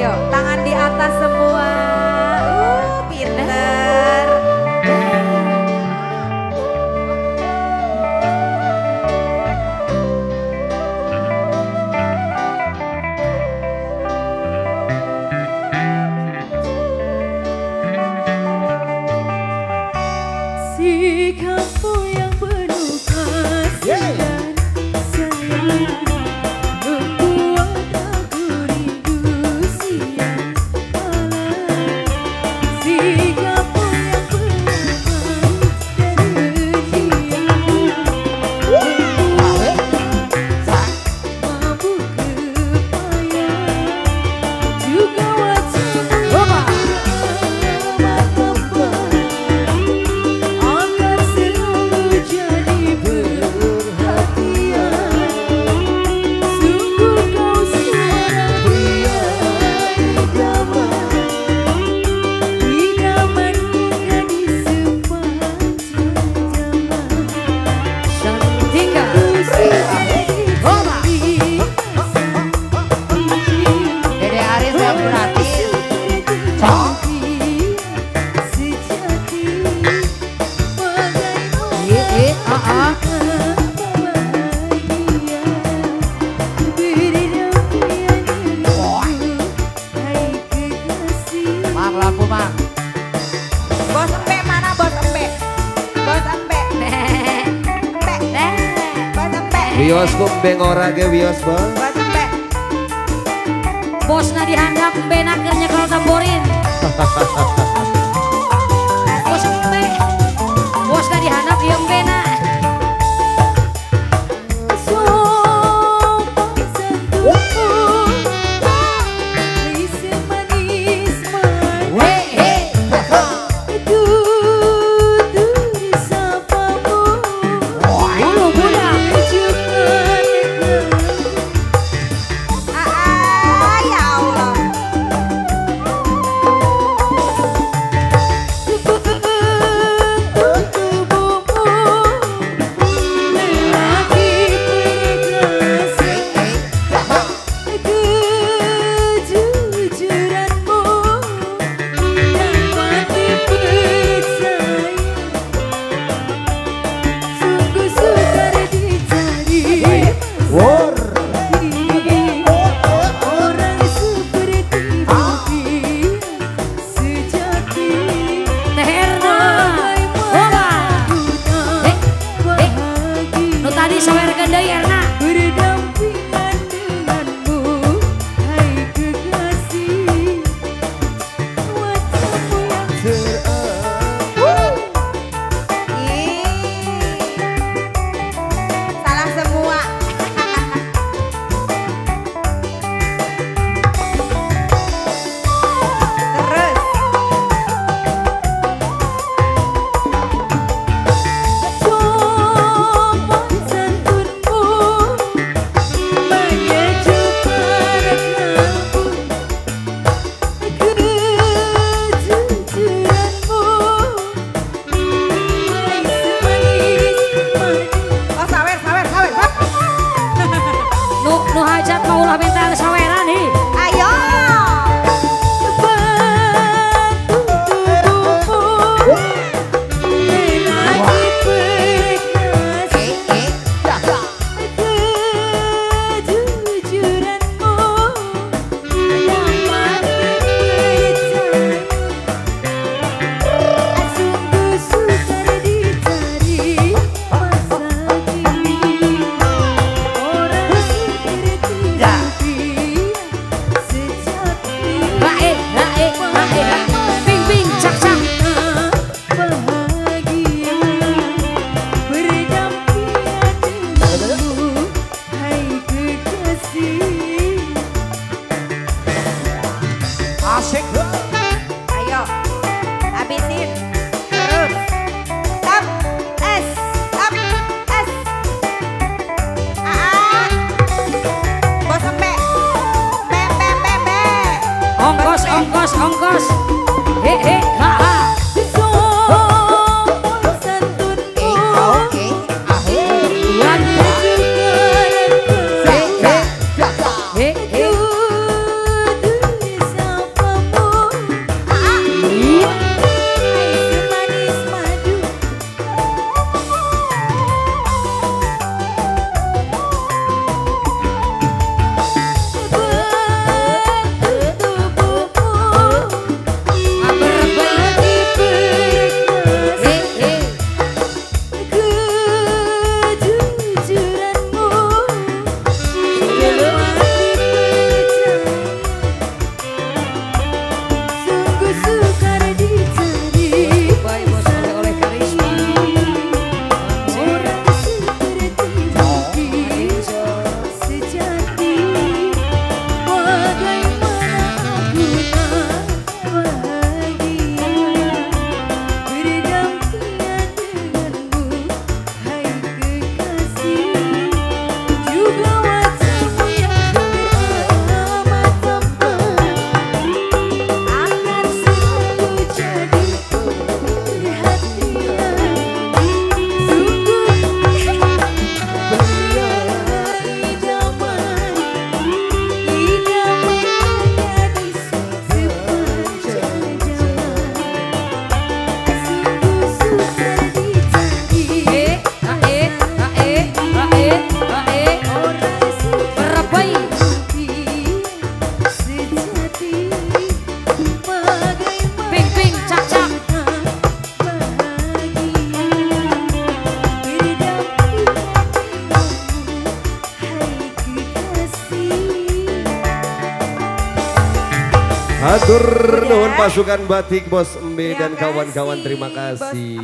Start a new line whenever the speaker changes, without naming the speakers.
Ayo, tangan di atas semua. Pinter.
Sikapmu yang penuh kasih dan sayang membuat aku rindu siang malam. Sikapmu yang pelan dan pendiam membuat tak mampu kebayang. Juga wajahmu yang teramat tampan akan selalu jadi perhatian. Sungguh kau seorang pria idaman, idaman gadis sepanjang zaman.
Santika.
Dede Aris yang gratis.
Sejati
Ih, ah, ah.
bahagia berdampingan denganmu, hai kekasih.
Mang lampu mang.
Bos empe mana bos empe? Bos empe. Empe. Bos empe.
Wios ku beng ora ge wios bos.
Bos empe.
Bosna dihandap bena keur nyekel tamborin. Bos empe. Bosna dihandap ieu bena.
Sopan santunmu, manis manis.
Hei,
Tutur sapamu,
Bulu budak.
menyejukkan
Ah, ya Allah.
Bentuk tubuhmu, lelaki perkasa. Kejujuranmu dapat dipercaya. Sungguh sukar dicari
Wor.
orang seperti pria sejati.
Teh Erna. Oba.
Ku tak
Eh, eh.
bahagia
Nu tadi sawerkeun deui Erna.
berdampingan denganmu, hai kekasih. Wajahmu yang
Ih. Salah semua. Terus.
Sopan santunmu,
Matur nuwun pasukan batik Bos Embe dan kawan-kawan, terima kasih.